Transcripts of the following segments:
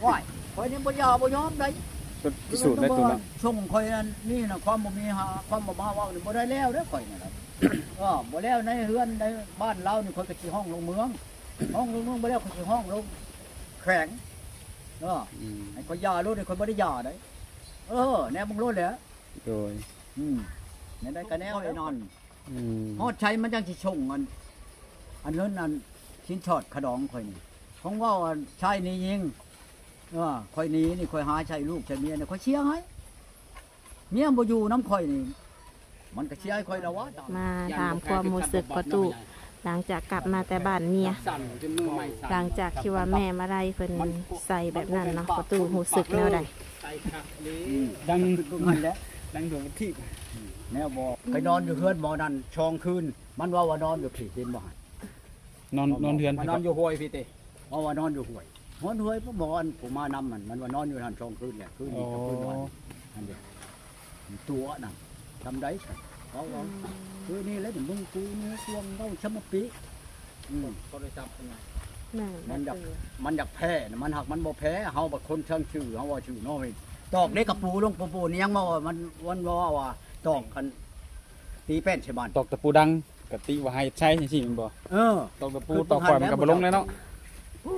ໂອ້ຍ ຂ້ອຍນີ້ບໍ່ຢາບໍ່ຍອມໃດ ກໍພິສູດໄດ້ຕົວເນາະ ສົ່ງຂ້ອຍອັນນີ້ນະ ຄວາມບໍ່ມີຫາ ຄວາມບໍ່ມາເວົ້ານີ້ບໍ່ໄດ້ແລ້ວເດ້ ຂ້ອຍນີ້ນະ ເອີ ບໍ່ແລ້ວໃນເຮືອນໃນບ້ານລາວນີ້ ຂ້ອຍກໍຊິຮ້ອງລົງເມືອງ ຮ້ອງລົງເມືອງບໍ່ແລ້ວ ຂ້ອຍຊິຮ້ອງລົງແຂວງ ເອີ ອືມ ໃຫ້ຂ້ອຍຢ່າໂລດ ຂ້ອຍບໍ່ໄດ້ຢ່າໃດ ເອີ ແນວເບິ່ງໂລດແຫຼະ ໂດຍ ອືມ ແນວໃດກໍແນວໄອ້ນອນ ອືມ ຮອດໃສມັນຈັ່ງຊິສົ່ງອັນ ອັນເງິນອັນສິນສອດຂະດອງຂ້ອຍນີ້ ຂອງເວົ້າອັນຊາຍໜີຍິງ ເອີ ຂ້ອຍໜີນີ້ ຂ້ອຍຫາໃຊ້ລູກໃຊ້ເມຍນີ້ ຂ້ອຍເສຍໃຫ້ ເມຍບໍ່ຢູ່ນຳຂ້ອຍນີ້ ມັນກໍເສຍໃຫ້ຂ້ອຍລະວະ. ມາຖາມຄວາມຮູ້ສຶກພໍ່ຕູ້ ຫຼັງຈາກກັບມາແຕ່ບ້ານເມຍ ຫຼັງຈາກທີ່ວ່າແມ່ມາໄລ່ເພິ່ນໃສ່ແບບນັ້ນເນາະ ພໍ່ຕູ້ຮູ້ສຶກແນວໃດ? ອືມ ດັງ ເບິ່ງຫັ້ນແຫຼະ ດັງໂດດທີ່ ແນວບໍ່ ໄປນອນຢູ່ເຮືອນໝໍນັ້ນສອງຄືນ ມັນເວົ້າວ່ານອນຢູ່ພີ້ ເຫັນບໍ່ຫັ້ນ? ນອນ ນອນເຮືອນ ມານອນຢູ່ຫ້ວຍພີ້ຕິ ເວົ້າວ່ານອນຢູ່ຫ້ວຍ ນອນຫ້ວຍ ບໍ່ອັນຜູ້ມານຳຫັ້ນ ມັນວ່ານອນຢູ່ຫັ້ນສອງຄືນແຫຼະ ຄືນນີ້ກັບຄືນວານ ອໍ ຫັ້ນເດ້ ຕົວະນັ້ນ ຈຳໄດ້ຊັ້ນ ເວົ້າ ອືມ ຄືນີ້ແຫຼະ ມຶງກູນີ້ກວງເວົ້າຊະມະປີ ອືມ ໂທລະສັບເພິ່ນນະ ແມ່ນ ມັນຢາກ ແມ່ນ ມັນຢາກແພ້ນະ ມັນຫາກມັນບໍ່ແພ້ ເຮົາບັດຄົນເທິງຊື່ ເຮົາເວົ້າຊື່ນ້ອຍ ຕອກເດ້ກະປູລົງປູໆນີ້ ຍັງເວົ້າວ່າມັນ ມັນເວົ້າວ່າຕອກກັນ ຕີແປ້ນໃສ່ມັນ ຕອກຕະປູດັງ ກະຕິວ່າໃຫ້ໃຊ້ຈັ່ງຊີ້ແມ່ນບໍ່? ເອີ ຕອກຕະປູ ຕອກຂ້ອຍມັນກໍບໍ່ລົງແລ້ວເນາະ ໂອ້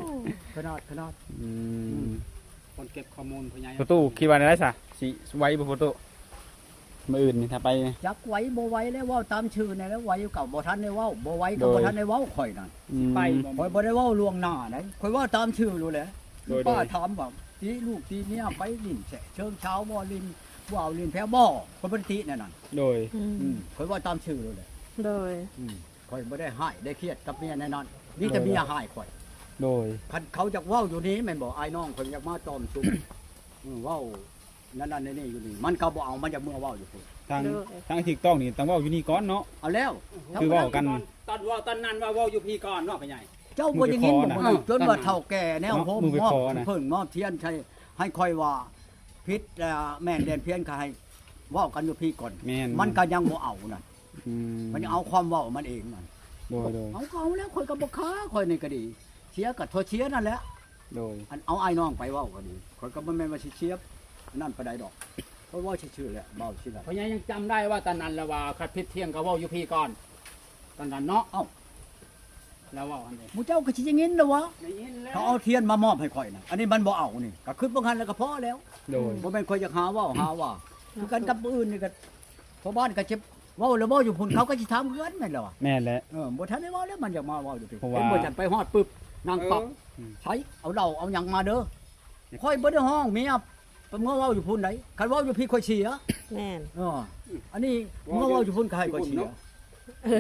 ຂະໜາດ ຂະໜາດ ອືມ ອືມ ຄົນເກັບຂໍ້ມູນພໍ່ໃຫຍ່ ພໍ່ຕູ້ຄິດວ່າແນວໃດຊະ ຊິໄຫວບໍ່ພໍ່ຕູ້? ມື້ອື່ນນີ້ຖ້າໄປ ຈັກໄຫວບໍ່ໄຫວແລ້ວ ເວົ້າຕາມຊື່ນີ້ແຫຼະ ໄຫວກໍບໍ່ທັນໄດ້ເວົ້າ ບໍ່ໄຫວກໍບໍ່ທັນໄດ້ເວົ້າ ຂ້ອຍນັ້ນ ອືມ ໄປບໍ່ ຂ້ອຍບໍ່ໄດ້ເວົ້າລ່ວງໜ້າໃດ ຂ້ອຍເວົ້າຕາມຊື່ໂລດແຫຼະ ໂດຍ ປ້າຖາມວ່າ ຕີລູກຕີເມຍໄປຫຼິ້ນແຊະເຊີງຊາວບໍ່ ຫຼິ້ນ ເວົ້າຫຼິ້ນແພ້ວບໍ່ ຂ້ອຍບໍ່ໄດ້ຕິແນວນັ້ນ ໂດຍ ອືມ ອືມ ຂ້ອຍເວົ້າຕາມຊື່ໂລດແຫຼະ ໂດຍ ອືມ ຂ້ອຍບໍ່ໄດ້ຮ້າຍໄດ້ຄຽດກັບເມຍແນວນັ້ນ ມີແຕ່ເມຍຮ້າຍຂ້ອຍ ໂດຍ ຄັນເຂົາຢາກເວົ້າຢູ່ນີ້ແມ່ນບໍ່ ອ້າຍນ້ອງຂ້ອຍຢາກມາຕ້ອມຊຸມ ເອີ ເວົ້ານັ້ນໆນີ້ໆຢູ່ນີ້ ມັນກໍບໍ່ເອົາ ມັນຢາກເມືອເວົ້າຢູ່ພຸ້ນ ທາງ ໂດຍ ທາງທີ່ຕ້ອງນີ້ຕ້ອງເວົ້າຢູ່ນີ້ກ່ອນເນາະ ເອົາແລ້ວ ຄືເວົ້າກັນ ຕອນເວົ້າຕອນນັ້ນວ່າເວົ້າຢູ່ພີ້ກ່ອນເນາະ ພໍ່ໃຫຍ່ ເຈົ້າບໍ່ໄດ້ຍິນບໍ່ ມື້ໄປຂໍນະ ຈົນວ່າເຖົ້າແກ່ແນວ ເນາະ ໂຮມ ມື້ໄປ ມອບ ຂໍນະ ເພິ່ນມອບທຽນໃສ່ ໃຫ້ຂ້ອຍວ່າຜິດ ແລະ ແມ່ນແດນພຽນ ກໍໃຫ້ເວົ້າກັນຢູ່ພີ້ກ່ອນ ແມ່ນ ມັນກໍຍັງບໍ່ເອົານັ້ນ ອືມ ມັນເອົາຄວາມເວົ້າມັນເອງນັ້ນ ໂດຍ ໂດຍ ເອົາກໍເອົາແລ້ວ ຂ້ອຍກໍບໍ່ຄາ ຂ້ອຍນີ້ກໍດີ ເສຍກໍໂທດເສຍນັ້ນແຫຼະ ໂດຍ ອັນເອົາອ້າຍນ້ອງໄປເວົ້າກໍດີ ຂ້ອຍກໍບໍ່ແມ່ນວ່າຊິເສຍອັນນັ້ນປານໃດດອກ ຂ້ອຍເວົ້າຊື່ໆແຫຼະ ເວົ້າຊື່ນັ້ນ ພໍ່ໃຫຍ່ຍັງຈຳໄດ້ວ່າຕອນນັ້ນລະວ່າ ຄັນຜິດຖຽງກໍເວົ້າຢູ່ພີ້ກ່ອນ ຕອນນັ້ນເນາະ ເອົ້າ ລາວເວົ້າຫັ້ນເດ້ ໝູ່ເຈົ້າກໍຊິໄດ້ຍິນແລ້ວວະ ໄດ້ຍິນແລ້ວ ເຂົາເອົາທຽນມາມອບໃຫ້ຂ້ອຍນະ ອັນນີ້ມັນບໍ່ເອົານີ້ ກໍຄິດວ່າຫັ້ນແລ້ວກໍພໍແລ້ວ ໂດຍ ບໍ່ແມ່ນຂ້ອຍຢາກຫາເວົ້າຫາວ່າ ຄືກັນກັບຜູ້ອື່ນນີ້ກໍ ພໍ່ບ້ານກໍຈະເວົ້າແລ້ວ ເວົ້າຢູ່ພຸ້ນ ເຂົາກໍຊິຖາມຄືກັນແມ່ນແລ້ວວະ ແມ່ນແຫຼະ ເອີ ບໍ່ທັນໄດ້ເວົ້າແລ້ວ ມັນຢາກມາເວົ້າຢູ່ພີ້ ເພາະວ່າ ເຫັນບໍ່ ຈັ່ງໄປຮອດປຶບ ນັ່ງປັບ ເອີ ໃສ ເອົາເຫຼົ້າເອົາຫຍັງມາເດີ ຂ້ອຍບໍ່ໄດ້ຮ້ອງເມຍ ໄປເມືອເວົ້າຢູ່ພຸ້ນໃດ ຄັນເວົ້າຢູ່ພີ້ຂ້ອຍເສຍ ແມ່ນ ເອີ ອັນນີ້ເມືອເວົ້າຢູ່ພຸ້ນກໍໃຫ້ຂ້ອຍເສຍ ເອີ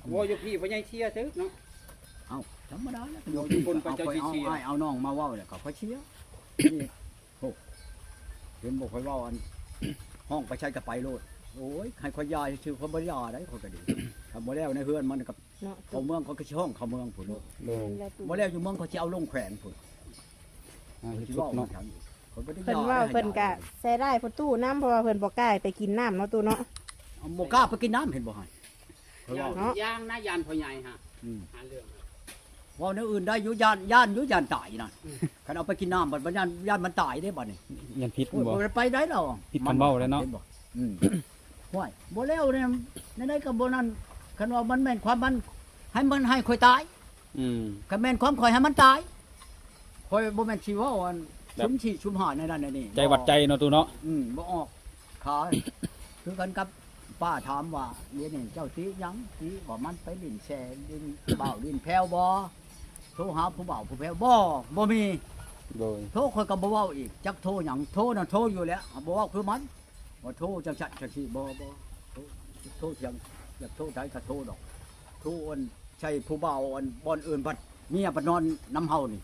ເວົ້າຢູ່ພີ້ພໍ່ໃຫຍ່ເສຍຊື່ເນາະ ເອົ້າ ທຳມະດາແຫຼະ ເວົ້າຢູ່ພຸ້ນໄປເຈົ້າຊິເສຍ ເອົາອ້າຍເອົານ້ອງມາເວົ້າແລ້ວກໍຂ້ອຍເສຍ ນີ້ ໂອ້ ເຫັນບໍ່ ຂ້ອຍເວົ້າອັນ ຮ້ອງໄປໃສກໍໄປໂລດ ໂອ້ຍ ໃຫ້ຂ້ອຍຢ່າຊື່ໆ ຂ້ອຍບໍ່ໄດ້ຢ່າໃດ ຂ້ອຍກໍດີ ຄັນບໍ່ແລ້ວໃນເຮືອນມັນກໍ ເນາະ ເຂົ້າເມືອງ ຂ້ອຍກໍຊິຮ້ອງເຂົ້າເມືອງພຸ້ນໂລດ ໂດຍ ບໍ່ແລ້ວຢູ່ເມືອງ ຂ້ອຍຊິເອົາລົງແຂວງພຸ້ນ ອ່າ ຂ້ອຍຊິເວົ້າ ເນາະ ທາງ ຂ້ອຍບໍ່ໄດ້ ເພິ່ນເວົ້າ ເພິ່ນກະໃສ່ຮ້າຍພໍ່ຕູ້ນຳ ເພາະວ່າເພິ່ນບໍ່ກ້າໄປກິນນ້ຳເນາະຕູ້ເນາະ ບໍ່ກ້າໄປກິນນ້ຳ ເຫັນບໍ່ຫັ້ນ ຂ້ອຍເວົ້າ ຢ້ານ ເນາະ ຢ້ານນະ ຢ້ານພໍ່ໃຫຍ່ຫັ້ນ ອືມ ຫາເລື່ອງ ເວົ້າແນວອື່ນໄດ້ຢູ່ ຢ້ານ ຢ້ານຢູ່ ຢ້ານຕາຍນັ້ນ ອືມ ຄັນເອົາໄປກິນນ້ຳ ບັດ ບັດຢ້ານ ຢ້ານມັນຕາຍເດ້ບັດນີ້ ຢ້ານຜິດ ໂອ້ຍ ບໍ່ ບໍ່ໄດ້ໄປໄດ້ດອກ ຜິດຄຳເວົ້າແລ້ວເນາະ ເຫັນບໍ່ ອືມ ຫ້ວຍ ບໍ່ແລ້ວແນວ ແນວໃດກໍບໍ່ນັ້ນ ຄັນວ່າມັນແມ່ນຄວາມມັນ ໃຫ້ມັນ ໃຫ້ຂ້ອຍຕາຍ ອືມ ຄັນແມ່ນຄວາມຂ້ອຍ ໃຫ້ມັນຕາຍ ຂ້ອຍບໍ່ແມ່ນຊິເວົ້າອັນ ແບບ ຊຸມສີ່ຊຸມຫ້າໃນນັ້ນໃນນີ້ ໃຈວັດໃຈເນາະ ຕູ້ເນາະ ອືມ ບໍ່ອອກ ຂາ ຄືກັນກັບປ້າຖາມວ່າ ດຽວນີ້ເຈົ້າຕິຫຍັງ ຕິວ່າມັນໄປຫຼິ້ນແຊຫຼິ້ນບ່າວຫຼິ້ນແພ້ວບໍ່ ໂທຫາຜູ້ບ່າວຜູ້ແພ້ວບໍ່ ບໍ່ມີ ໂດຍ ໂທຂ້ອຍກໍບໍ່ເວົ້າອີກ ຈັກໂທຫຍັງ ໂທນະໂທຢູ່ແຫຼະ ບໍ່ເວົ້າຄືມັນ ວ່າໂທຈັ່ງຊັ້ນຈັ່ງຊີ້ ບໍ່ ບໍ່ ໂທ ໂທທຽງ ຢາກໂທໃດກໍໂທດອກ ໂທອັນ ໃສ່ຜູ້ບ່າວອັນບ່ອນອື່ນ ບັດເມຍບັດນອນນຳເຮົານີ້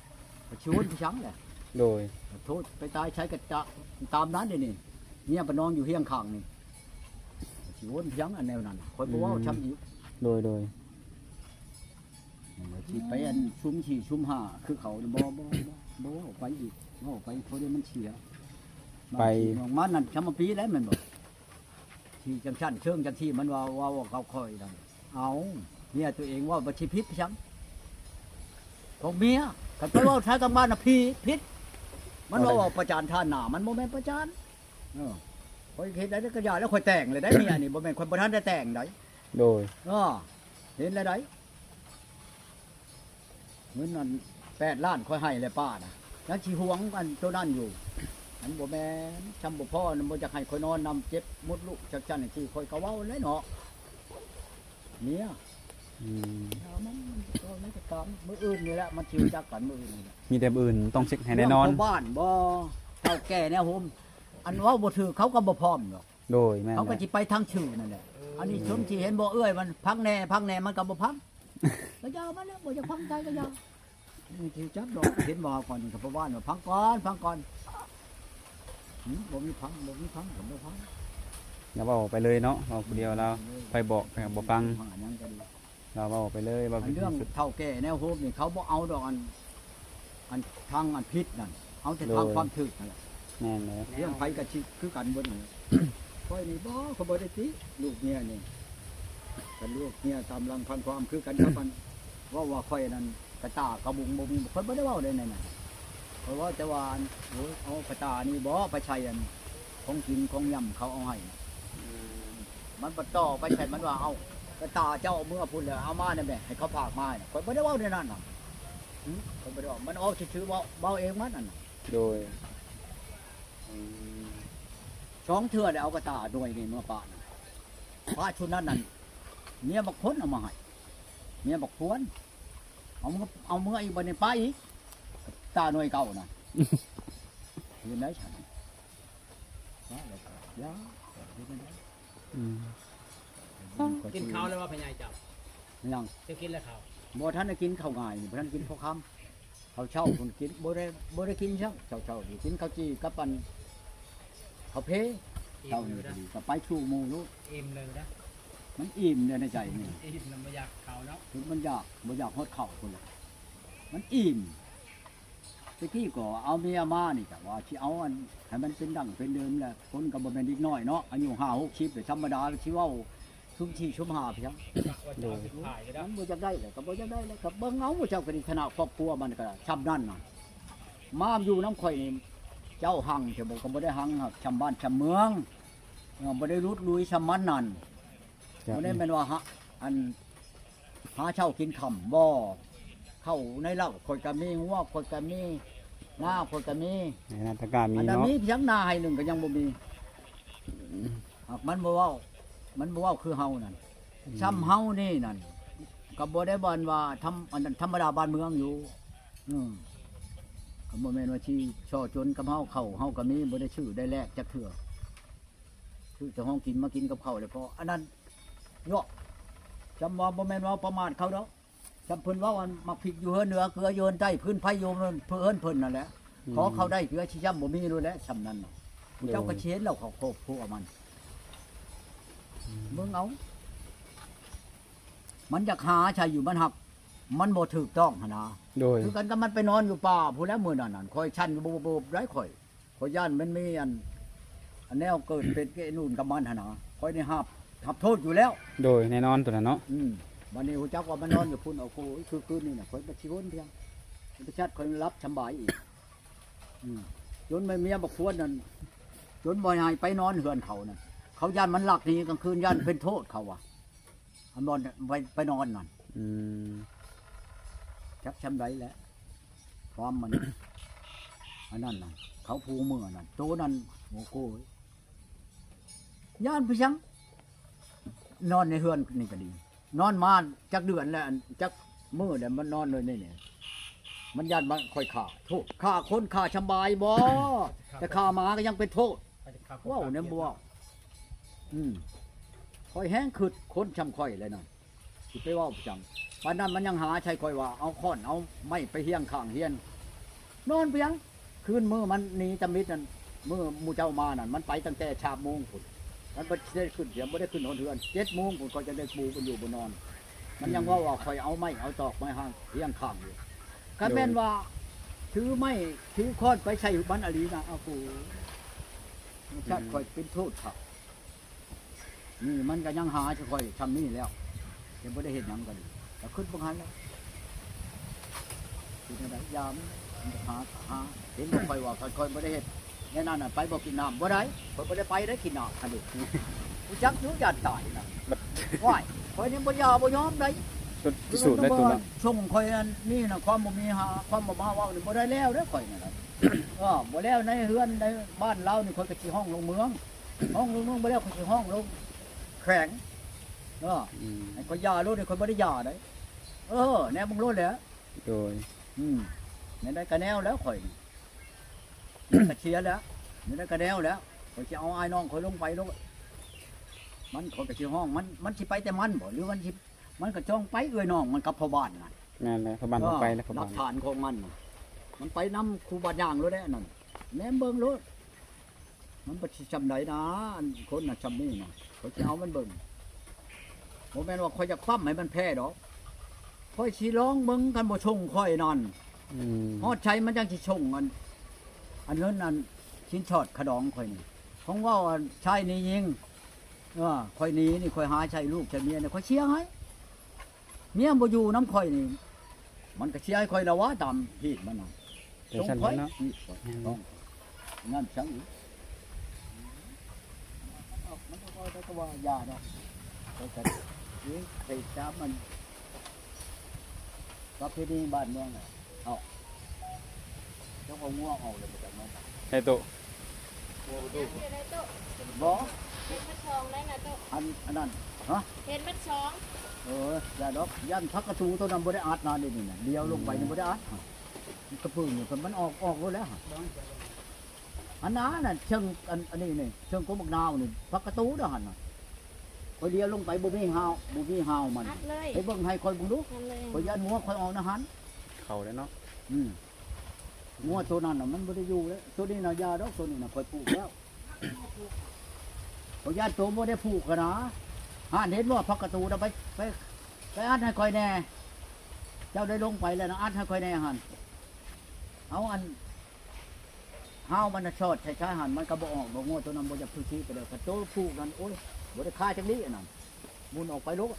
ກໍຊິວົນໄປຫຍັງແຫຼະ ໂດຍ ໂທໄປຕາຍໃສກໍຕາ ຕາມນັ້ນເດນີ້ ເມຍບັດນອນຢູ່ຮຽງຂ້າງນີ້ ຊິວົນຫຍັງອັນແນວນັ້ນ ຂ້ອຍບໍ່ເວົ້າ ອືມ ຊ້ຳອີກ ໂດຍ ໂດຍ ຊິໄປອັນຊຸມສີ່ຊຸມຫ້າຄືເຂົານີ້ ບໍ່ ບໍ່ ບໍ່ ບໍ່ເວົ້າໄປອີກ ເວົ້າໄປພໍດຽວມັນເສຍ ໄປ ບາງທີມານັ້ນ ຊຳມາປີແລ້ວແມ່ນບໍ່? ທີ່ຈັ່ງຊັ້ນເຊີງຈັ່ງທີ່ມັນວ່າ ເວົ້າກັບຂ້ອຍນັ້ນ ເອົາ ເມຍຕົວເອງເວົ້າ ບັດຊິຜິດຫຍັງ ຂອງເມຍ ຄັນໄປເວົ້າໃສ່ກັບບ້ານນະ ຜິດ ຜິດ ມັນວ່າອອກປະຈານທ່ານໜ້າ ມັນບໍ່ແມ່ນປະຈານ. ເອີ ຂ້ອຍເຮັດໄດ້ກໍຢ່າແລ້ວ ຂ້ອຍແຕ່ງແລ້ວໄດ໋ ເມຍນີ້ ບໍ່ແມ່ນຂ້ອຍບໍ່ທັນໄດ້ແຕ່ງໄດ໋. ໂດຍ ເອີ ເຫັນແລ້ວໄດ໋. ເງິນນັ້ນແປດລ້ານຂ້ອຍໃຫ້ແລ້ວປ້ານະ ຍັງຊິຫວງອັນໂຕນັ້ນຢູ່. ມັນບໍ່ແມ່ນ ຊ່ຳບໍ່ພໍ ມັນບໍ່ຢາກໃຫ້ຂ້ອຍນອນນຳ ເຈັບມົດລູກຈັກຊັ້ນຈັ່ງຊີ້ ຂ້ອຍກໍເວົ້າແລ້ວເນາະ ເມຍ. ອືມ ເອົາມັນ ມັນກໍຕາມ ມື້ອື່ນນີ້ແຫຼະ ມັນຊິຮູ້ຈັກກັນມື້ອື່ນນີ້ແຫຼະ. ມີແຕ່ມື້ອື່ນຕ້ອງເຊັກໃຫ້ແນ່ນອນ. ເລື່ອງພໍ່ບ້ານບໍ່ ເຖົ້າແກ່ແນວໂຮມ ອັນເວົ້າບໍ່ຖືກ ເຂົາກໍບໍ່ພ້ອມດອກ. ໂດຍ ແມ່ນ ເຂົາກໍຊິໄປທາງຊື່ນັ້ນແຫຼະ. ອັນນີ້ຊົນຊິເຫັນບໍ່ເອື້ອຍມັນ ພັງແດ່ ພັງແດ່ ມັນກໍບໍ່ພັງ. ກໍຢ່າມັນແຫຼະ ບໍ່ຢາກຟັງໃຈກໍຢ່າ ມັນຊິຈັກດອກ. ເຫັນບໍ່ ເຮົາກ່ອນນີ້ກໍປະມານວ່າ ຟັງກ່ອນ ຟັງກ່ອນ. ຫື ບໍ່ມີພັງ ບໍ່ມີພັງ ກໍບໍ່ພັງ. ຢ່າເວົ້າໄປເລີຍເນາະ ເວົ້າຜູ້ດຽວລາວ ໃຜບອກໃຜກໍບໍ່ຟັງ. ຫາຫຍັງກໍດີ ລາວເວົ້າໄປເລີຍ ເວົ້າ ອັນເລື່ອງເຖົ້າແກ່ແນວໂຮມນີ້ ເຂົາບໍ່ເອົາດອກ ອັນ ອັນທາງອັນຜິດນັ້ນ ເອົາແຕ່ທາງຄວາມຖືກນັ້ນແຫຼະ. ແມ່ນແລ້ວ ເລື່ອງໃຜກໍຊິຄືກັນເບິດນັ້ນແຫຼະ. ຂ້ອຍນີ້ບໍ່ ຂ້ອຍບໍ່ໄດ້ຕິລູກເມຍນີ້ ຄັນລູກເມຍຕາມຫຼັງພັງຄວາມຄືກັນກັບມັນ ເວົ້າວ່າຂ້ອຍນັ້ນກະຕ່າກະບຸງບໍ່ມີ ຂ້ອຍບໍ່ໄດ້ເວົ້າໃດໃນນັ້ນ. ຂ້ອຍເວົ້າແຕ່ວ່າ ໂອ້ຍ ເອົາກະຕ່ານີ້ບໍ່ໄປໃສ່ອັນຂອງກິນຂອງຫຍ້ຳເຂົາເອົາໃຫ້. ມັນບໍ່ຕໍ່ໄປໃສ່ ມັນວ່າ ເອົາ ກະຕ່າເຈົ້າເອົາເມືອພຸ້ນແລ້ວ ເອົາມາແດ່ແມ່ ໃຫ້ເຂົາຝາກມາ. ຂ້ອຍບໍ່ໄດ້ເວົ້າແນວນັ້ນນະ ຂ້ອຍບໍ່ໄດ້ເວົ້າ ມັນອອກຊື່ໆ ເວົ້າ ເວົ້າເອງມັນນັ້ນນະ. ໂດຍ ອືມ ສອງເທື່ອແລ້ວ ເອົາກະຕ່າໜ່ວຍນີ້ເມືອປະນະ ປະຊຸດນັ້ນນັ້ນ ເມຍບັກພົນເອົາມາໃຫ້ ເມຍບັກພວນ ເອົາເມືອ ເອົາເມືອອີກ ບັດນີ້ປະອີກ ກະຕ່າໜ່ວຍເກົ່ານະ. ເຮັດໄດ້ຊັ້ນ ປະແລ້ວກໍຢ່າ ເຮັດແນວໃດ. ອືມ ກິນເຂົ້າແລ້ວບໍ່ ພໍ່ໃຫຍ່ເຈົ້າ? ຫຍັງ? ເຈົ້າກິນແລ້ວເຂົ້າ? ບໍ່ທັນໄດ້ກິນເຂົ້າງາຍນີ້ ບໍ່ທັນກິນເຂົ້າຄ່ຳ. ເຂົ້າເຊົ້າພຸ້ນກິນ ບໍ່ໄດ້ ບໍ່ໄດ້ກິນຊ້ຳ ເຊົ້າໆນີ້ ກິນເຂົ້າຈີ່ກັບອັນເຂົ້າເພ. ອີ່ມເຈົ້ານີ້ ແລ້ວນະ ກໍໄປສູ່ໝູ່ໂລດ ອີ່ມເລີຍນະ. ມັນອີ່ມເດ້ໃນໃຈນີ້ ອີ່ມແລ້ວບໍ່ຢາກເຂົ້າເນາະ ມັນຢາກ ບໍ່ຢາກຮອດເຂົ້າພຸ້ນແຫຼະ ມັນອີ່ມ. ແຕ່ກີ້ກໍເອົາເມຍມານີ້ ກະວ່າຊິເອົາອັນໃຫ້ມັນເປັນດັ້ງເປັນເດີມແຫຼະ ຄົນກໍບໍ່ແມ່ນເດັກນ້ອຍເນາະ ອາຍຸຫ້າຫົກສິບ ທຳມະດາຊິເວົ້າຊຸມສີ່ຊຸມຫ້າພຽງ. ໂດຍ ມັນບໍ່ຢາກໄດ້ແຫຼະ ກໍບໍ່ຢາກໄດ້ແຫຼະ ກໍເບິ່ງເອົາ ເຈົ້າກໍໄດ້ຖານະຄອບຄົວມັນກໍຊ່ຳນັ້ນນະ. ມາຢູ່ນຳຂ້ອຍນີ້ ເຈົ້າຮັ່ງແທ້ບໍ່ ກໍບໍ່ໄດ້ຮັ່ງ ຊ່ຳບ້ານຊ່ຳເມືອງ ເອີ ບໍ່ໄດ້ຫຼຸດລຸຍຊ່ຳມັນນັ້ນ. ບໍ່ໄດ້ແມ່ນວ່າ ຫາ ອັນ ຫາເຊົ້າກິນຄ່ຳ ບໍ່ ເຂົ້າໃນເລົ້າຂ້ອຍກໍມີ ງົວຂ້ອຍກໍມີ ນາຂ້ອຍກໍມີ ໃນນາຕະກາມີເນາະ ອັນນັ້ນມີພຽງນາໄຮ່ໜຶ່ງກໍຍັງບໍ່ມີ. ຫາກມັນບໍ່ເວົ້າ ມັນບໍ່ເວົ້າຄືເຮົານັ້ນ. ອືມ ຊ່ຳເຮົານີ້ນັ້ນ ກໍບໍ່ໄດ້ບ່ອນວ່າທຳ ອັນນັ້ນ ທຳມະດາບ້ານເມືອງຢູ່. ອືມ ກໍບໍ່ແມ່ນວ່າຊິສໍ້ຈົນກັບເຮົາ ເຂົ້າເຮົາກໍມີ ບໍ່ໄດ້ຊື້ໄດ້ແລກຈັກເທື່ອ. ຄືເຈົ້າຂອງກິນມາກິນກັບເຂົ້າແລ້ວກໍອັນນັ້ນເນາະ. ຈຳວ່າບໍ່ແມ່ນວ່າປະມາດເຂົາດອກ ຈຳເພິ່ນເວົ້າອັນໝາກພິກຢູ່ເຮືອນເໜືອ ເກືອຢູ່ເຮືອນໃຕ້ ຟືນໄຟຢູ່ເຮືອນເພິ່ນນັ້ນແຫຼະ. ອືມ ຂໍເຂົາໄດ້ເກືອ ຊິຈຳບໍ່ມີໂລດແຫຼະ ຊ່ຳນັ້ນນະ. ໂດຍ ເຈົ້າກໍຊິເຫັນແລ້ວ ຄອບຄົວມັນ ອືມ ເບິ່ງເອົາ ມັນຢາກຫາໃຊ້ຢູ່ ມັນຮັກ ມັນບໍ່ຖືກຕ້ອງຫັ້ນນະ. ໂດຍ ຄືກັນກັບມັນໄປນອນຢູ່ປ່າພຸ້ນແຫຼະ ມື້ນັ້ນນັ້ນ ຂ້ອຍສັ່ນຢູ່ໂບບໆ ໄດ໋ ຂ້ອຍ ຂ້ອຍຢ້ານມັນມີອັນ ອັນແນວເກີດເປັນເກະນູນກັບມັນຫັ້ນນະ ຂ້ອຍນີ້ຮັບ ຮັບໂທດຢູ່ແລ້ວ. ໂດຍ ແນ່ນອນໂຕນັ້ນເນາະ. ອືມ ບັດນີ້ຮູ້ຈັກວ່າມັນນອນຢູ່ພຸ້ນ ໂອ້ໂຫ ຄືຄືນນີ້ນະ ຂ້ອຍບໍ່ຊິຫົນພຽງ ໄປຊັດ ຂ້ອຍຫຼັບສຳບາຍອີກ. ອືມ ຈົນແມ່ເມຍບັກຄວນນັ້ນ ຈົນບໍ່ໃຫ້ໄປນອນເຮືອນເຂົານັ້ນ ເຂົາຢ້ານມັນລັກໜີກາງຄືນ ຢ້ານເປັນໂທດເຂົາວ່າ ອັນບ່ອນໄປ ໄປນອນນັ້ນ. ອືມ ຈັກຊ່ຳໃດແຫຼະ ຄວາມມັນ ອັນນັ້ນນະ ເຂົາຜູ້ເມືອນັ້ນ ໂຕນັ້ນ ໂອ້ໂຫ ຢ້ານໄປຫຍັງ ນອນໃນເຮືອນນີ້ກໍດີ ນອນມາຈັກເດືອນແລ້ວ ອັນຈັກມື້ແລ້ວ ມັນນອນເລີຍນີ້ ມັນຢ້ານມັນຂ້ອຍຂ້າ ໂທດ ຂ້າຄົນຂ້າສຳບາຍບໍ່ ຂ້າ ແຕ່ຂ້າໝາກໍຍັງເປັນໂທດ ເວົ້າແນວບໍ່ເວົ້າ. ອືມ ຂ້ອຍແຮງຄຶດ ຄົນຊ່ຳຂ້ອຍແຫຼະນະ ຊິໄປເວົ້າໄປຈັ່ງ ປານນັ້ນມັນຍັງຫາໃສ່ຂ້ອຍວ່າ ເອົາຄ້ອນເອົາໄມ້ໄປຮຽງຂ້າງຮຽນ ນອນໄປຫຍັງ ຄືນມື້ມັນໜີຕາມິດນັ້ນ ມື້ໝູ່ເຈົ້າມານັ້ນ ມັນໄປຕັ້ງແຕ່ສາມໂມງພຸ້ນ ມັນບໍ່ໄດ້ຂຶ້ນ ຍັງບໍ່ໄດ້ຂຶ້ນຮອດເຮືອນ ເຈັດໂມງພຸ້ນ ກໍຈະໄດ້ປູບົນຢູ່ບົນນອນ. ມັນຍັງເວົ້າວ່າ ອືມ ຂ້ອຍເອົາໄມ້ເອົາຕອກມາຮຽງຂ້າງຢູ່ ຄັນແມ່ນວ່າ ໂດຍ ຖືໄມ້ຖືຄ້ອນໄປໃສ່ມັນອີ່ຫຼີນະ ເອົາກູ ມັນຊາດ ອືມ ຂ້ອຍເປັນໂທດຄັກ. ນີ້ມັນກໍຍັງຫາຈະຂ້ອຍຊ່ຳນີ້ແລ້ວ ຍັງບໍ່ໄດ້ເຮັດຫຍັງກໍດີ ກໍຄຶດເບິ່ງຫັ້ນແຫຼະ ເປັນຈັ່ງໃດ ຢ່າມັນ ຫາ ຫາ ເຫັນບໍ່ ຂ້ອຍວ່າ ຄັນຂ້ອຍບໍ່ໄດ້ເຮັດແນວນັ້ນນະ ໄປບໍ່ກິນນ້ຳບໍ່ໄດ້. ຂ້ອຍບໍ່ໄດ້ໄປໄດ້ກິນນ້ຳ ອັນນີ້ ຮູ້ຈັກຢູ່ ຢ້ານຕາຍນະ. ວ້າຍ ຂ້ອຍນີ້ບໍ່ຢາ ບໍ່ຍອມໃດ. ສຸດ ທີ່ສຸດແລ້ວ ໂຕນັ້ນ ຊ່ວງຂ້ອຍອັນນີ້ນະ ຄວາມບໍ່ມີຫາ ຄວາມບໍ່ມາເວົ້ານີ້ ບໍ່ໄດ້ແລ້ວເດ້ ຂ້ອຍນີ້ນະ. ເອີ ບໍ່ແລ້ວ ໃນເຮືອນໃນບ້ານລາວນີ້ ຂ້ອຍກໍຊິຮ້ອງລົງເມືອງ ຮ້ອງລົງເມືອງ ບໍ່ແລ້ວ ຂ້ອຍຊິຮ້ອງລົງແຂວງ. ເອີ ອືມ ໃຫ້ຂ້ອຍຢ່າໂລດ ຂ້ອຍບໍ່ໄດ້ຢ່າໃດ. ເອີ ແນວເບິ່ງໂລດແຫຼະ. ໂດຍ ອືມ ແນວໃດກໍແນວແລ້ວຂ້ອຍນີ້ ກະເຊຍແລ້ວ ແນວໃດກໍແນວແລ້ວ. ຂ້ອຍຊິເອົາອ້າຍນ້ອງຂ້ອຍລົງໄປໂລດ ມັນ ຂ້ອຍກໍຊິຮ້ອງ ມັນ ມັນຊິໄປແຕ່ມັນບໍ ຫຼືມັນຊິ ມັນກໍຈ້ອງໄປ ເອື້ອຍນ້ອງມັນກັບພໍ່ບ້ານນະ. ແມ່ນແຫຼະ ພໍ່ບ້ານຕ້ອງໄປແຫຼະ ພໍ່ບ້ານ ຫຼັກຖານຂອງມັນນະ ມັນໄປນຳຄູບາຍ່າງໂລດແຫຼະ ອັນນັ້ນ ແນມເບິ່ງໂລດ. ມັນບໍ່ຊິຊ່ຳໃດນະ ອັນຄົນນະຊ່ຳນີ້ນະ ຂ້ອຍຊິເອົາມັນເບິ່ງ. ບໍ່ແມ່ນວ່າຂ້ອຍຢາກປ້ຳໃຫ້ມັນແພ້ດອກ ຂ້ອຍຊິລອງເບິ່ງ ຄັນບໍ່ສົ່ງຂ້ອຍນັ້ນ. ອືມ ຮອດໃສມັນຈັ່ງຊິສົ່ງ ອັນ ອັນເງິນ ອັນສິນສອດຂະດອງຂ້ອຍນີ້ ຂອງເວົ້າ ອັນຊາຍໜີຍິງ. ເອີ ຂ້ອຍໜີນີ້ ຂ້ອຍຫາໃຊ້ລູກໃຊ້ເມຍນີ້ ຂ້ອຍເສຍຫາຍ. ເມຍບໍ່ຢູ່ນຳຂ້ອຍນີ້ ມັນກໍເສຍໃຫ້ຂ້ອຍລະຫວາ ຕາມຮີດມັນນະ. ແຕ່ຊັ້ນແຫຼະເນາະ ສົ່ງຂ້ອຍ ແມ່ນ ນັ້ນຊັ້ນອີກ ມັນກໍ ມັນກໍວ່າຢ່າເນາະ ຂ້ອຍກໍເອງໄປຕາມມັນ ປະເພນີບ້ານເມືອງນະ. ເອົາ ເຈົ້າເອົາງົວອອກແລ້ວບໍ່ຈັກເນາະ ໃນໂຕະ ບໍ່ ເຫັນມັນສອງໄດ້ນະໂຕະ ອັນ ອັນນັ້ນ ຮະ ເຫັນມັນສອງ. ເອີ ຢ່າດອກ ຢ້ານຜັກກະຕູໂຕນັ້ນບໍ່ໄດ້ອັດນະ ດຽວນີ້ນະ ດຽວລົງໄປນີ້ ອືມ ບໍ່ໄດ້ອັດ ກະປຶ້ງນີ້ ມັນອອກ ອອກໂລດແລ້ວ. ອັນນັ້ນນະ ເຊີງ ອັນ ອັນນີ້ນີ້ ເຊີງກົກບັກນາວນີ້ ຜັກກະຕູເດ້ຫັ້ນນະ. ຂ້ອຍດຽວລົງໄປ ບໍ່ມີຮາວ ບໍ່ມີຮາວມັນ ໄປເບິ່ງໃຫ້ຂ້ອຍເບິ່ງດູ ຂ້ອຍຢ້ານງົວຂ້ອຍອອກນະຫັ້ນ ເຂົ້າແລ້ວເນາະ. ອືມ ງົວໂຕນັ້ນນະ ມັນບໍ່ໄດ້ຢູ່ແລ້ວ ໂຕນີ້ນະຢ່າດອກ ໂຕນີ້ນະຂ້ອຍປູກແລ້ວ ຂ້ອຍຢ້ານໂຕບໍ່ໄດ້ຜູກຫັ້ນນະ. ຫັ້ນເຫັນບໍ່ ຜັກກະຕູນະ ໄປ ໄປ ໄປອັດໃຫ້ຂ້ອຍແດ່ ເຈົ້າໄດ້ລົງໄປແລ້ວນະ ອັດໃຫ້ຂ້ອຍແດ່ຫັ້ນ. ເອົາອັນ ຮາວມັນນະສອດໃສ່ຊາຍຫັ້ນ ມັນກໍບໍ່ອອກດອກ ງົວໂຕນັ້ນບໍ່ຢາກຄືຊິໄປເດີ. ຄັນໂຕຜູກນັ້ນ ໂອ້ຍ ບໍ່ໄດ້ຄາຈັກດີ້ອັນນັ້ນ ໝຸນອອກໄປໂລດ.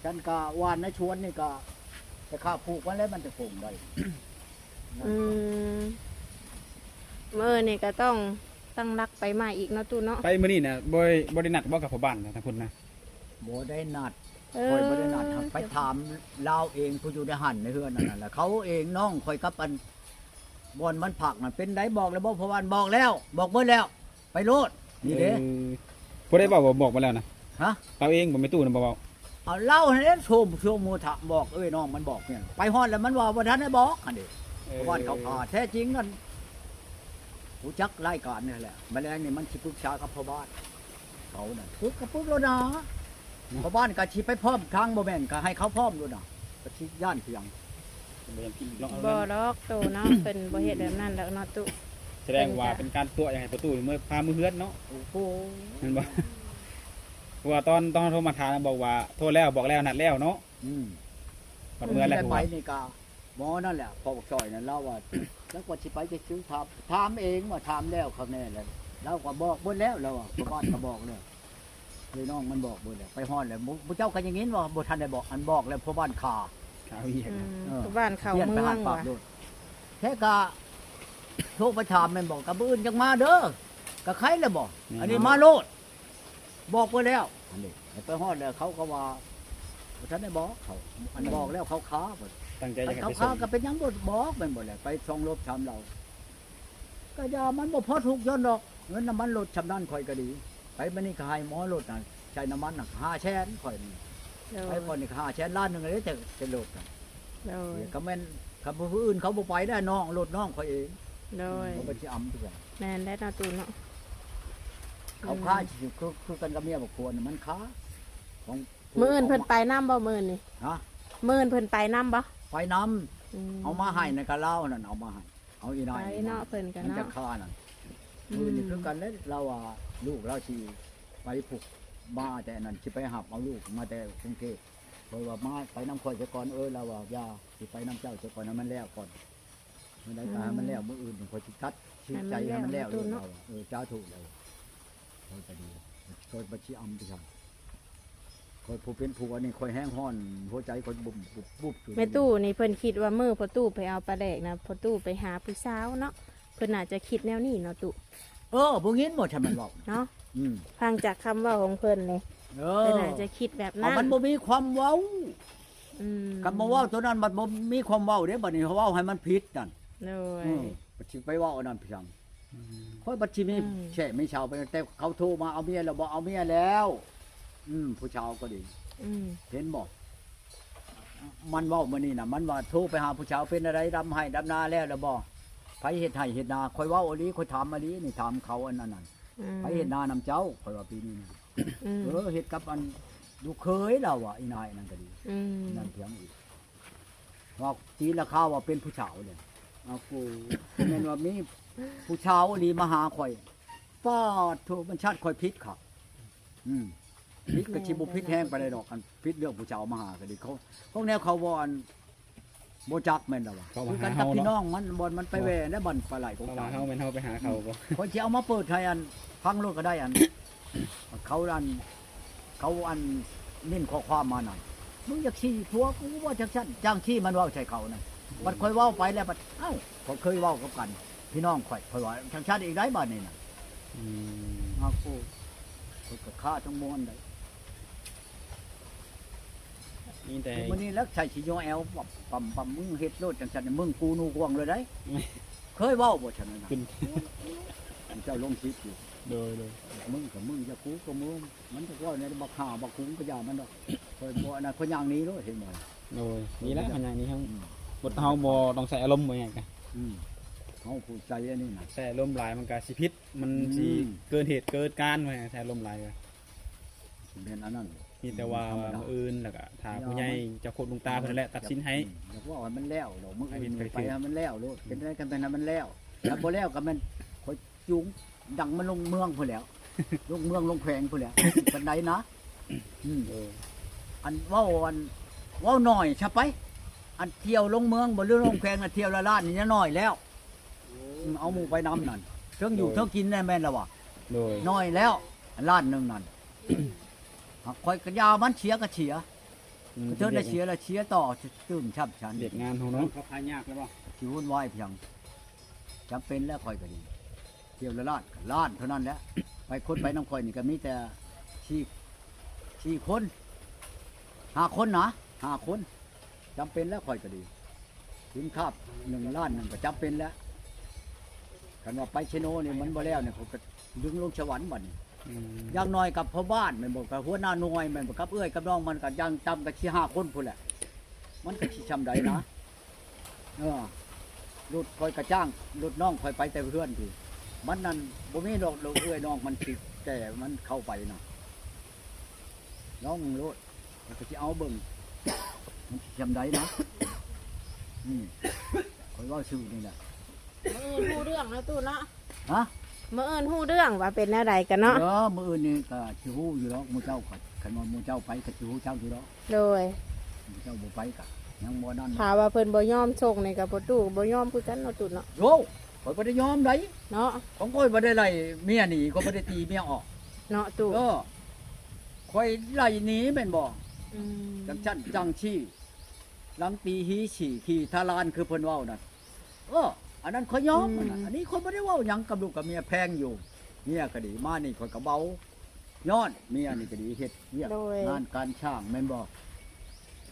ຊັ້ນກະຫວ່ານໃນສວນນີ້ກະ ແຕ່ຂ້າຜູກມັນແລ້ວມັນຈະໂປ່ງໄດ້. ອືມ ມື້ນີ້ກໍຕ້ອງຕັ້ງຫຼັກໄປໃໝ່ອີກເນາະ ຕູ້ເນາະ. ໄປມື້ນີ້ນະ ບໍ່ ບໍ່ໄດ້ນັດບໍ່ກັບພໍ່ບ້ານນະ ທາງພຸ້ນນະ? ບໍ່ໄດ້ນັດ ເອີ ຂ້ອຍບໍ່ໄດ້ນັດ ໄປຖາມລາວເອງ ຜູ້ຢູ່ໃນຫັ້ນໃນເຮືອນນັ້ນນະ ແລ້ວເຂົາເອງ ນ້ອງຂ້ອຍກັບອັນ ບ່ອນມັນພັກນັ້ນ ເປັນໃດ ບອກແລ້ວບໍ່? ເພາະວ່າບອກແລ້ວ ບອກເບິດແລ້ວ ໄປໂລດ ນີ້ເດ້. ເອີ ຜູ້ໃດເວົ້າວ່າບອກໄປແລ້ວນະ? ຮະ? ລາວເອງບໍ່? ແມ່ຕູ້ນະບໍ່ເວົ້າ? ເອົາ ລາວຫັ້ນແຫຼະ ໂທ ໂທໂມທະ ບອກເອີຍ ນ້ອງມັນບອກນີ້ ໄປຮອດແລ້ວມັນວ່າບໍ່ທັນໄດ້ບອກຫັ້ນເດ້. ເອີ ປະຫວັດເຂົາພາ ແທ້ຈິງນັ້ນ ຮູ້ຈັກລາຍການນີ້ແຫຼະ ມະແລງນີ້ມັນຊິປຶກສາກັບພໍ່ບ້ານ ເຂົານັ້ນ ປຶກກໍປຶກໂລດນາ ພໍ່ບ້ານກໍຊິໄປພ້ອມທາງ ບໍ່ແມ່ນກໍໃຫ້ເຂົາພ້ອມໂລດນາ ກໍຊິຢ້ານພຽງ ບໍ່ຢາກຜິດເນາະ. ບໍ່ດອກໂຕເນາະ ເພິ່ນບໍ່ເຮັດແບບນັ້ນດອກເນາະຕຸ. ສະແດງວ່າເປັນການຕົວະ ຢາກໃຫ້ປະຕູເມືອ ພາເມືອເຮືອນເນາະ. ໂອ້ໂຫ ແມ່ນບໍ່? ເພາະວ່າຕອນ ຕອນໂທມາຖາມນະ ບອກວ່າໂທແລ້ວ ບອກແລ້ວ ນັດແລ້ວເນາະ. ອືມ ບັດເມືອແລ້ວ ໄປນີ້ກໍ ໝໍນັ້ນແຫຼະ ພໍ່ບັກຊອຍນັ້ນ ລາວວ່າ ລາວກໍຊິໄປຈະຊື້ ຖາມ ຖາມເອງວ່າ ຖາມແລ້ວຄັກແນ່ແລ້ວ ລາວກໍບອກເບິດແລ້ວ ລາວວ່າ ພໍ່ບ້ານກໍບອກແລ້ວ ເອີຍ ນ້ອງມັນບອກເບິດແລ້ວ ໄປຮອດແລ້ວ ໝູ່ເຈົ້າກໍຍັງຍິນວ່າບໍ່ທັນໄດ້ບອກ ອັນບອກແລ້ວພໍ່ບ້ານຂ້າ ຂ້າວຽກ ອືມ ເອີ ພໍ່ບ້ານເຂົ້າເມືອງວ່າ ແທ້ກໍໂທໄປຖາມແມ່ນບໍ່ ກໍມື້ອື່ນຈັ່ງມາເດີ ກໍໄຄແລ້ວບໍ່ ອັນນີ້ມາໂລດ ບອກໄວ້ແລ້ວ ອັນນີ້ໄປຮອດແລ້ວ ເຂົາກໍວ່າບໍ່ທັນໄດ້ບອກເຂົາ ອັນບອກແລ້ວເຂົາຄາ ຕັ້ງໃຈຢາກໃຫ້ໄປສົ່ງ ເຂົາຄາກໍເປັນຫຍັງບໍ່ບອກ ແມ່ນບໍ່ແຫຼະ ໄປສອງລົບສາມເຫຼົ່າ ກໍຢ່າ ມັນບໍ່ພໍທຸກຢ່ອນດອກ ເງິນນ້ຳມັນລົດຊ່ຳນັ້ນຂ້ອຍກໍດີ ໄປມື້ນີ້ກໍໃຫ້ໝໍລົດນະ ໃຊ້ນ້ຳມັນນະຫ້າແສນຂ້ອຍນີ້ ໂດຍ ໄປກ່ອນນີ້ກໍຫ້າແສນ ລ້ານໜຶ່ງເດ້ ແຕ່ ແຕ່ລົດນະ ໂດຍ ກໍແມ່ນຄັນຜູ້ອື່ນເຂົາບໍ່ໄປໄດ້ ນ້ອງລົດນ້ອງຂ້ອຍເອງ ໂດຍ ບໍ່ໄປຊິອຳຄືກັນ ແມ່ນແລ້ວເນາະຕູ້ເນາະ ເຂົາຄາ ອືມ ຄື ຄືກັນກັບເມຍບັກຄວນ ມັນຄາ ຂອງ ມື້ອື່ນເພິ່ນໄປນຳບໍ່ ມື້ນີ້? ຮະ? ມື້ອື່ນເພິ່ນໄປນຳບໍ່? ໄປນຳ ອືມ ເອົາມາໃຫ້ນັ້ນ ກະລາວນັ້ນເອົາມາໃຫ້ ເອົາອີນາຍ ໄປເນາະ ເພິ່ນກໍເນາະ ມັນຈະຄານັ້ນ ອືມ ມື້ນີ້ຄືກັນເດ້ ລາວວ່າລູກລາວຊິໄປພຸກ ມາແຕ່ນັ້ນ ຊິໄປຮັບເອົາລູກມາແຕ່ກຸງເທບ ເພິ່ນວ່າມາໄປນຳຂ້ອຍຊະກ່ອນ ເອີ ລາວວ່າຢ່າ ຊິໄປນຳເຈົ້າຊະກ່ອນ ໃຫ້ມັນແລ້ວກ່ອນ ມື້ໃດກໍໃຫ້ມັນແລ້ວ ອືມ ມື້ອື່ນຂ້ອຍຊິຕັດສິນໃຈໃຫ້ມັນແລ້ວ ໃຫ້ມັນແລ້ວໂລດ ລາວວ່າ ເອີ ສາທຸ ແລ້ວຂ້ອຍກໍດີ ຂ້ອຍບໍ່ຊິອຳຄືກັນ ຂ້ອຍຜູ້ເປັນຜົວນີ້ ຂ້ອຍແຮງຮ້ອນ ຫົວໃຈຂ້ອຍບຸບໆໆຢູ່. ແມ່ຕູ້ນີ້ເພິ່ນຄິດວ່າມື້ພໍ່ຕູ້ໄປເອົາປາແດກນະ ພໍ່ຕູ້ໄປຫາຜູ້ສາວເນາະ ເພິ່ນໜ້າຈະຄິດແນວນີ້ເນາະຕູ້. ເອີ ບໍ່ຍິນບໍ່ ຖ້າມັນເວົ້າເນາະ. ອືມ ຟັງຈາກຄຳເວົ້າຂອງເພິ່ນນີ້ ເອີ ເພິ່ນໜ້າຈະຄິດແບບນັ້ນ. ເອົາ ມັນບໍ່ມີຄວາມເວົ້າ. ອືມ ຄັນບໍ່ເວົ້າໂຕນັ້ນ ມັນບໍ່ມີຄວາມເວົ້າເດ້. ບັດນີ້ເວົ້າໃຫ້ມັນຜິດນັ້ນ ໂດຍ ເອີ ບັດຊິໄປເວົ້າອັນນັ້ນເພຍງ. ອືມ ຂ້ອຍບັດຊິມີ ອືມ ແຊະມີຊາວໄປ ແຕ່ເຂົາໂທມາເອົາເມຍແລ້ວບໍ່ ເອົາເມຍແລ້ວ. ອືມ ຜູ້ສາວກໍດີ. ອືມ ເຫັນບໍ່ ມັນເວົ້າມື້ນີ້ນະ ມັນວ່າໂທໄປຫາຜູ້ສາວ ເປັນແນວໃດ ດຳໄຮ່ດຳນາແລ້ວ ແລ້ວບໍ່ ໃຜເຮັດໄຮ່ເຮັດນາ. ຂ້ອຍເວົ້າອີ່ຫຼີ ຂ້ອຍຖາມອີ່ຫຼີນີ້ ຖາມເຂົາອັນນັ້ນນະ. ອືມ ໃຜເຮັດນານຳເຈົ້າ ຂ້ອຍວ່າປີນີ້ນະ. ອືມ ເອີ ເຮັດກັບອັນລູກເຂີຍລາວວ່າ ອີນາຍນັ້ນກໍດີ. ອືມ ນັ້ນພຽງອີກ ວ່າຕີລາຄາວ່າເປັນຜູ້ສາວເດ້. ເອົາ ໂອ້ ແມ່ນວ່າມີຜູ້ສາວອີ່ຫຼີມາຫາຂ້ອຍ ປາດໂທ ມັນຊາດຂ້ອຍຜິດຄັກ. ອືມ ຜິດກໍຊິບໍ່ຜິດແຮງປານໃດດອກ ອັນຜິດເລື່ອງຜູ້ສາວມາຫາກໍດີ. ເຂົາ ຂອງແນວເຂົາບໍ່ ອັນ ບໍ່ຈັກແມ່ນລະວ່າ ເຂົາມາຫາເຮົາເນາະ ຄືກັນກັບພີ່ນ້ອງມັນ ບ່ອນມັນໄປແວ່ໃນບ້ານປາໄຫຼຂອງ ເຂົາມາຫາເຮົາ ແມ່ນເຮົາໄປຫາເຂົາບໍ່? ຂ້ອຍຊິເອົາມາເປີດໃຫ້ ອັນ ຟັງໂລດກໍໄດ້ ອັນ ເຂົາ ອັນ ເຂົາ ອັນ ເນັ້ນຂໍ້ຄວາມມານັ້ນ ມຶງຢາກຊີ້ຜົວກູບໍ່ ຈັ່ງຊັ້ນຈັ່ງຊີ້ ມັນເວົ້າໃສ່ເຂົານະ. ບັດຂ້ອຍເວົ້າໄປແລ້ວ ບັດ ເອົ້າ ຂ້ອຍເຄີຍເວົ້າກັບກັນ ພີ່ນ້ອງຂ້ອຍ ຂ້ອຍວ່າຈັ່ງຊັ້ນອີກໄດ໋ ບາດນີ້ນະ. ອືມ ເອົາ ໂອ້ ຂ້ອຍກໍຄາທັງມວນໄດ໋. ມີແຕ່ມື້ນີ້ແລ້ວໃສ່ຊິຍໍແອວ ປຳໆ ມຶງເຮັດໂລດຈັ່ງຊັ້ນ ມຶງກູນູກວງເລີຍໄດ໋. ເຄີຍເວົ້າບໍ່ຊັ້ນນະ? ເຈົ້າລົງສິດຢູ່. ໂດຍໆ ມຶງກໍມຶງ ຈະກູກໍມຶງ ມັນຈະເວົ້າແນວບັກຫ່າວບັກຫຸງກໍຢ່າມັນດອກ. ຂ້ອຍບໍ່ ອັນນັ້ນ ຂ້ອຍຍ່າງໜີໂລດ ເຫັນບໍ່? ໂດຍ ນີ້ແຫຼະ ຂ້ອຍຍ່າງໜີ. ອືມ ບໍ່ ເຮົາບໍ່ຕ້ອງໃຊ້ອາລົມບໍ່ຫຍັງກະ. ອືມ ເຮົາຜູ້ໃຈອັນນີ້ນະ ໃຊ້ອາລົມຫຼາຍມັນກະຊິຜິດ ມັນ ອືມ ຊິເກີນເຫດເກີນການ ວ່າໃຊ້ອາລົມຫຼາຍກະ ແມ່ນອັນນັ້ນ. ມີແຕ່ວ່າ ທຳມະດາ ມື້ອື່ນ ແລ້ວກໍຖ້າຜູ້ໃຫຍ່ເຈົ້າໂຄດຫຼວງຕາເພິ່ນແຫຼະຕັດສິນໃຫ້. ອືມ ຢາກເວົ້າໃຫ້ມັນແລ້ວດອກ ມື້ອື່ນໄປໃຫ້ມັນແລ້ວໂລດ. ອືມ ເປັນໄດ້ກໍແມ່ນໃຫ້ມັນແລ້ວ ຖ້າບໍ່ແລ້ວກໍແມ່ນຂ້ອຍຈູງດັງມັນລົງເມືອງພຸ້ນແຫຼ້ວ ລົງເມືອງລົງແຂວງພຸ້ນແຫຼ້ວ ປານໃດນະ. ອືມ ເອີ ອັນເວົ້າ ອັນເວົ້າໜ້ອຍຊະໄປ ອັນທ່ຽວລົງເມືອງບໍ່ ຫຼືລົງແຂວງນະ ທ່ຽວລະລ້ານນີ້ຍັງໜ້ອຍແລ້ວ. ອືມ ເອົາໝູ່ໄປນຳນັ້ນ ເທິງຢູ່ ໂດຍ ເທິງກິນແນ່ ແມ່ນລະວ່າ. ໂດຍ ໜ້ອຍແລ້ວ ລ້ານໜຶ່ງນັ້ນ. ຫາກຂ້ອຍກໍຢ່າມັນ ເສຍກໍເສຍ. ອືມ ເທີໄດ້ເສຍລະເສຍຕໍ່ຕື່ມຊ້ຳຊັ້ນ. ວຽກງານເຮົາເນາະ ເຂົາພາຍາກແລ້ວບໍ່ ຊິວຸ່ນວາຍພຽງ. ຈຳເປັນແລ້ວ ຂ້ອຍກໍດີ ທ່ຽວລະລ້ານ ລ້ານເທົ່ານັ້ນແຫຼະ. ໄປຄົນໄປນຳຂ້ອຍນີ້ກໍມີແຕ່ສີ່ ສີ່ຄົນ ຫ້າຄົນນະ ຫ້າຄົນ. ຈຳເປັນແລ້ວ ຂ້ອຍກໍດີ ເງິນຄາບໜຶ່ງລ້ານໜຶ່ງກໍຈຳເປັນແລ້ວ. ຄັນວ່າໄປເຊໂນນີ້ມັນບໍ່ແລ້ວນີ້ ເຂົາກໍດຶງລົງສະຫວັນບັດນີ້. ອືມ ຢ່າງໜ້ອຍກັບພໍ່ບ້ານແມ່ນບໍ່ ກັບຫົວໜ້າໜ່ວຍແມ່ນບໍ່ ກັບເອື້ອຍກັບນ້ອງມັນ ກໍຢ່າງຕ່ຳກໍສີ່ຫ້າຄົນພຸ້ນແຫຼະ. ມັນກໍຊິຊ່ຳໃດນະ. ເອີ ລົດຂ້ອຍກໍຈ້າງ ລົດນ້ອງຂ້ອຍໄປແຕ່ເຮືອນພີ້ ມັນນັ້ນບໍ່ມີດອກ ເອື້ອຍນ້ອງມັນຊິແກ່ມັນເຂົ້າໄປນະ. ລອງເບິ່ງໂລດ ຂ້ອຍກໍຊິເອົາເບິ່ງ ມັນຊິຊ່ຳໃດນະ. ອືມ ຂ້ອຍເວົ້າຊື່ນີ້ແຫຼະ. ມື້ອື່ນຮູ້ເລື່ອງເນາະຕູ້ເນາະ. ຮະ? ມື້ອື່ນຮູ້ເລື່ອງວ່າເປັນແນວໃດກັນເນາະ. ເອີ ມື້ອື່ນນີ້ກໍຊິຮູ້ຢູ່ດອກ ໝູ່ເຈົ້າກໍ ຄັນວ່າໝູ່ເຈົ້າໄປກໍຊິຮູ້ຈັກຢູ່ດອກ. ໂດຍ ໝູ່ເຈົ້າບໍ່ໄປກໍຍັງບໍ່ນັ້ນ. ຖ້າວ່າເພິ່ນບໍ່ຍອມສົ່ງນີ້ກໍພໍ່ຕູ້ກໍບໍ່ຍອມຄືກັນເນາະຕູ້ເນາະ. ໂອ້ ຂ້ອຍບໍ່ໄດ້ຍອມໃດ໋ເນາະ. ຂອງຂ້ອຍບໍ່ໄດ້ໄລ່ເມຍໜີ ຂ້ອຍບໍ່ໄດ້ຕີເມຍອອກເນາະຕູ້. ເອີ ຂ້ອຍໄລ່ໜີແມ່ນບໍ່? ອືມ ຈັ່ງຊັ້ນຈັ່ງຊີ້ ຫຼັງຕີຫີສີ ຂີ່ທະລານຄືເພິ່ນເວົ້ານັ້ນ. ເອີ ອັນນັ້ນຂ້ອຍຍອມ. ອືມ ອັນນັ້ນ ອັນນີ້ຂ້ອຍບໍ່ໄດ້ເວົ້າຫຍັງກັບລູກກັບເມຍ ແພງຢູ່. ເມຍກໍດີ ມານີ້ຂ້ອຍກໍເບົາ ຍ້ອນເມຍນີ້ກໍດີ ເຮັດວຽກ ໂດຍ ງານການຊ່າງແມ່ນບໍ່?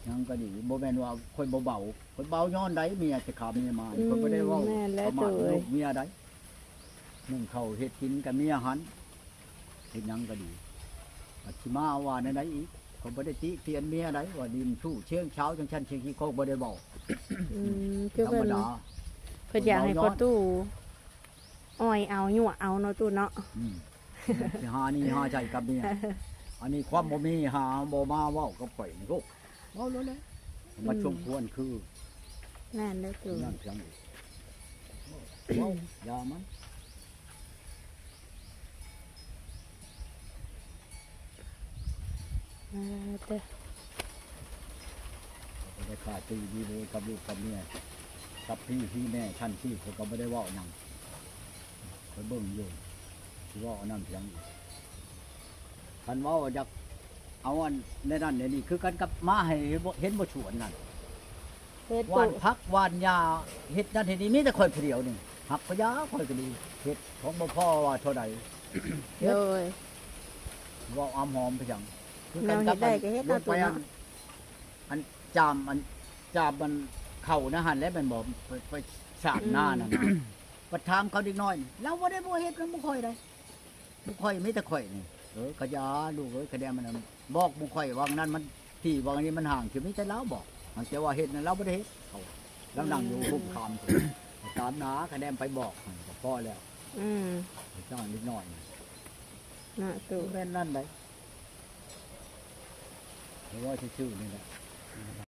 ຫຍັງກໍດີ ບໍ່ແມ່ນວ່າຂ້ອຍບໍ່ເບົາ ຂ້ອຍເບົາຍ້ອນໃດ ເມຍແຕ່ຂ້າເມຍມາ. ອືມ ຂ້ອຍບໍ່ໄດ້ເວົ້າ ແມ່ນແລ້ວ ປະມາດ ໂດຍ ລູກເມຍໃດ. ໜຶ່ງເຂົ້າເຮັດກິນກັບເມຍຫັ້ນ ເຮັດຫຍັງກໍດີ ອາດຊິມາວ່າແນວໃດອີກ ຂ້ອຍບໍ່ໄດ້ຕິຕຽນເມຍໃດ ວ່າດິນຊູ້ເຊງຊາວຈັ່ງຊັ້ນຈັ່ງຊີ້ ຂ້ອຍບໍ່ໄດ້ເວົ້າ. ອືມ ຄື ທຳມະດາ ເພິ່ນ ເພິ່ນຢາກໃຫ້ພໍ່ຕູ້ອ້ອຍເອົາ ຍົວະເອົາເນາະຕູ້ເນາະ. ອືມ ຊິຫາໜີຫາໃສ່ກັບເມຍ ອັນນີ້ຄວາມບໍ່ມີຫາບໍ່ມາເວົ້າກັບຂ້ອຍນີ້ ໂອ້ ເວົ້າໂລດແຫຼະ ມັນ ອືມ ສົມຄວນຄື ແມ່ນເດ້ຕູ້ ນັ້ນພຽງອີກ ເວົ້າຢ່າມັນ. ເອີ ເດີ ຂ້ອຍບໍ່ໄດ້ຂ້າຕີດີເລີຍກັບລູກກັບເມຍ ກັບພີ່ພີ່ແມ່ຊັ້ນຊີ້ ຂ້ອຍກໍບໍ່ໄດ້ເວົ້າຫຍັງ ຂ້ອຍເບິ່ງຢູ່ ຊິເວົ້າອັນນັ້ນພຽງອີກ ຄັນເວົ້າຢາກ ເອົາອັນໃນນັ້ນໃນນີ້ຄືກັນກັບ ມາໃຫ້ເຫັນບໍ່ ເຫັນບໍ່ສວນນັ້ນ ເຮັດ ຫວ່ານຜັກຫວ່ານຫຍ້າ ເຮັດນັ້ນເຮັດນີ້ ມີແຕ່ຂ້ອຍຜູ້ດຽວນີ້ ຮັກພະຍາຂ້ອຍກໍດີ ເຮັດຂອງບໍ່ພໍວ່າເທົ່າໃດ ເຮັດ ໂດຍ ເວົ້າອຳຫອມໄປຫຍັງ ຄືກັນກັບ ແນວເຮັດໄດ້ກໍເຮັດ ອັນ ເອົາຕົວເນາະ ລົງໄປອັນ ອັນຈາມ ອັນຈາມມັນເຂົ້ານະຫັ້ນແຫຼະແມ່ນບໍ່ ໄປ ໄປສານນານັ້ນນະ ບັດຖາມເຂົາເດັກນ້ອຍນີ້ ລາວບໍ່ໄດ້ບໍ່ເຮັດນຳໝູ່ຂ້ອຍໃດ ໝູ່ຂ້ອຍມີແຕ່ຂ້ອຍນີ້ ເອີ ຂະຢາລູກເອີຍ ຂະແນນມັນ ບອກໝູ່ຂ້ອຍວ່ານັ້ນມັນ ທີ່ວ່ານີ້ມັນຫ່າງ ຊິມີແຕ່ລາວບອກ ຫາກແຕ່ວ່າເຮັດນັ້ນລາວບໍ່ໄດ້ເຮັດ ເຂົາ ລາວນັ່ງຢູ່ ອືມ ຮຸມຄາມ ຕາມໜ້າຂະແນນໄປບອກ ກໍພໍແລ້ວ ອືມ ເຈົ້າເດັກນ້ອຍນີ້ ນະ ຕູ້ ແມ່ນນັ້ນໃດ ເວົ້າຊື່ໆນີ້ແຫຼະ.